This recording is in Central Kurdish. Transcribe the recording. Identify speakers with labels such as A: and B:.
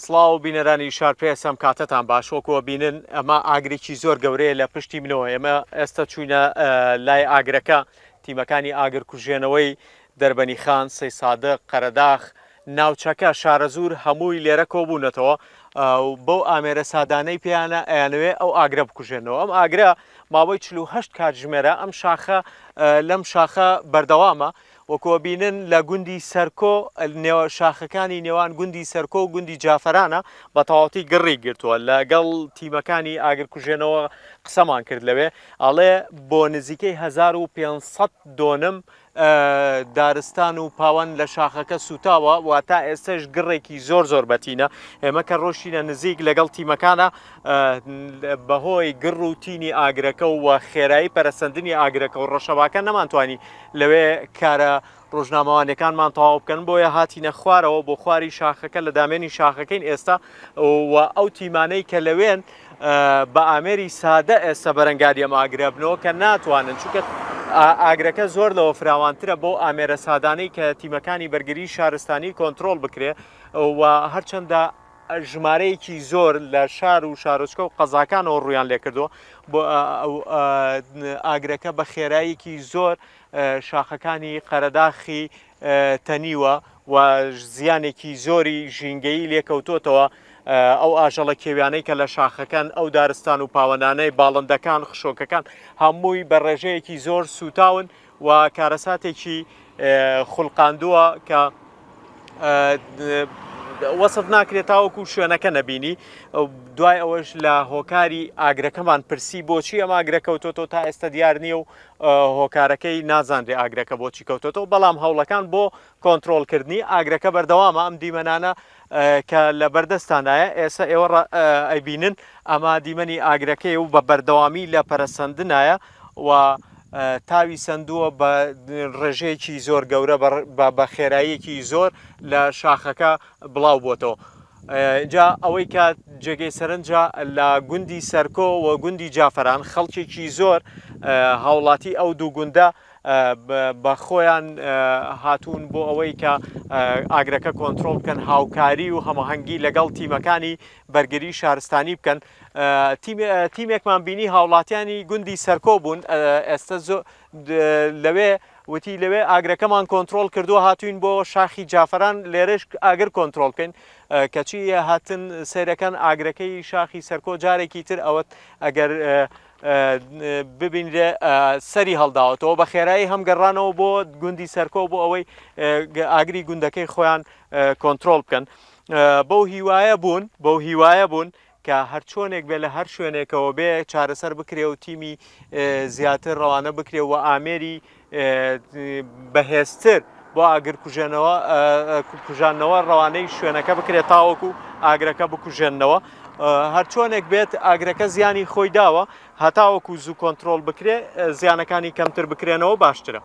A: سڵاو بینەرانی شارپرێس ئەم کاتەتان باش وەکو ئەبینن ئەمە ئاگرێکی زۆر گەورەیە لە پشتی منەوە ئێمە ئێستا چوینە لای ئاگرەکە تیمەکانی ئاگر کوژێنەوەی دەربەنی خان سەیسادق قەرەداخ ناوچەکە شارەزوور هەمووی لێرە کۆبوونەتەوە و بەو ئامێرە سادانەی پێیانە ئەیانەوێ ئەو ئاگرە بکوژێنەوە ئەم ئاگرە ماوەی 48 کاتژمێرە ئەم شاخە لەم شاخە بەردەوامە وەکو ئەبینن لە گوندی سەرکۆ نێوە شاخەکانی نێوان گوندی سەرکۆ و گوندی جافەرانە بە تەواوەتی گڕی گرتووە لەگەڵ تیمەکانی ئاگرکوژێنەوە قسەمان کرد لەوێ ئەڵێ بۆ نزیکەی 1500 دۆنم دارستان و پاوەن لە شاخەکە سوتاوە و تا ئێستش گڕێکی زۆر زۆر بەتینە ئێمە کە ڕۆشتینە نزیک لەگەڵ تیمەکانە بەهۆی گڕ و تینی ئاگرەکە و خێرایی پەرەسەندنی ئاگرەکە و ڕەشەباکە نەمانتوانی لەوێ کارە ڕۆژنامەوانیەکانمان تەواو بکەن بۆیە هاتینە خوارەوە بۆ خواری شاخەکە لە دامێنی شاخەکەین ئێستا و ئەو تیمانەی کە لەوێن بە ئامێری سادە ئێستا بەرەنگاری ئەم ئاگرە بنەوە کە ناتوانن چونکە ئاگرەکە زۆر لەوە فراوانترە بۆ ئامێرە سادانەی کە تیمەکانی بەرگری شارستانی کۆنتترۆل بکرێ و هەرچەندە ژمارەیەکی زۆر لە شار و شارۆچکە و قەزاکانەوە ڕوویان لێکردووە بۆ ئاگرەکە بە خێراییەکی زۆر شاخەکانی قەرەداخی تەنیوە و زیانێکی زۆری ژینگەیی لێکەوتۆتەوە ئەو ئاژەڵە کێویانەی کە لە شاخەکان ئەو دارستان و پاوەنانەی باڵندەکان خشۆکەکان هەمووی بە ڕێژەیەکی زۆر سوتاون و کارەساتێکی خولقاندووە کە وەسف ناکرێت تاوەکو شوێنەکە نەبینی دوای ئەوەش لە هۆکاری ئاگرەکەمان پرسی بۆچی ئەم ئاگرە کەوتۆتەوە تا ئێستا دیار نییە و هۆکارەکەی نازانرێ ئاگرەکە بۆچی کەوتۆتەوە بەڵام هەوڵەکان بۆ کۆنتترۆلکردنی ئاگرەکە بەردەوامە ئەم دیمەنانە کە لە بەردەستاندایە ئێستا ئێوە ئەیبینن ئەمە دیمەنی ئاگرەکەی و بە بەردەوامی لە پەرەسەندنایە و تاوی سەندووە بە ڕێژەیەکی زۆر گەورە بە خێراییەکی زۆر لە شاخەکە بڵاو بۆتەوە. جا ئەوەی کە جێگەی سەرنجە لە گوندی سەرکۆ و گوندی جافەران خەڵکێکی زۆر هاوڵاتی ئەو دوو گوندە بە خۆیان هاتوون بۆ ئەوەی کە ئاگرەکە کۆنترۆڵ بکەن هاوکاری و هەماهەنگی لەگەڵ تیمەکانی بەرگری شارستانی بکەن تیمێکمان بینی هاوڵاتیانی گوندی سەرکۆ بوون ئێستا لەوێ وتی لەوێ ئاگرەکەمان کۆنترۆڵ کردووە هاتوین بۆ شاخی جافران لێرەش ئاگر کۆنترۆڵ بکەین کەچی هاتن سەیرەکەن ئاگرەکەی شاخی سەرکۆ جارێکی تر ئەوە ئەگەر ببینرێ سەری هەڵداوەتەوە بە خێرایی هەم گەڕانەوە بۆ گوندی سەرکۆ بۆ ئەوەی ئاگری گوندەکەی خۆیان کۆنتترۆل بکەن بەو هیوایە بوون بەو هیوایە بوون کە هەرچۆنێک بێ لە هەر شوێنێکەوە بێ چارەسەر بکرێ و تیمی زیاتر ڕەوانە بکرێ و ئامێری بەهێزتر بۆ ئاگر کوژێنەوە کوژانەوە ڕەوانەی شوێنەکە بکرێت تاوەکو ئاگرەکە بکوژێنەوە هەرچۆنێک بێت ئاگرەکە زیانی خۆی داوە هەتاوەکو زوو کۆنتترۆل بکرێ زیانەکانی کەمتر بکرێنەوە باشترە.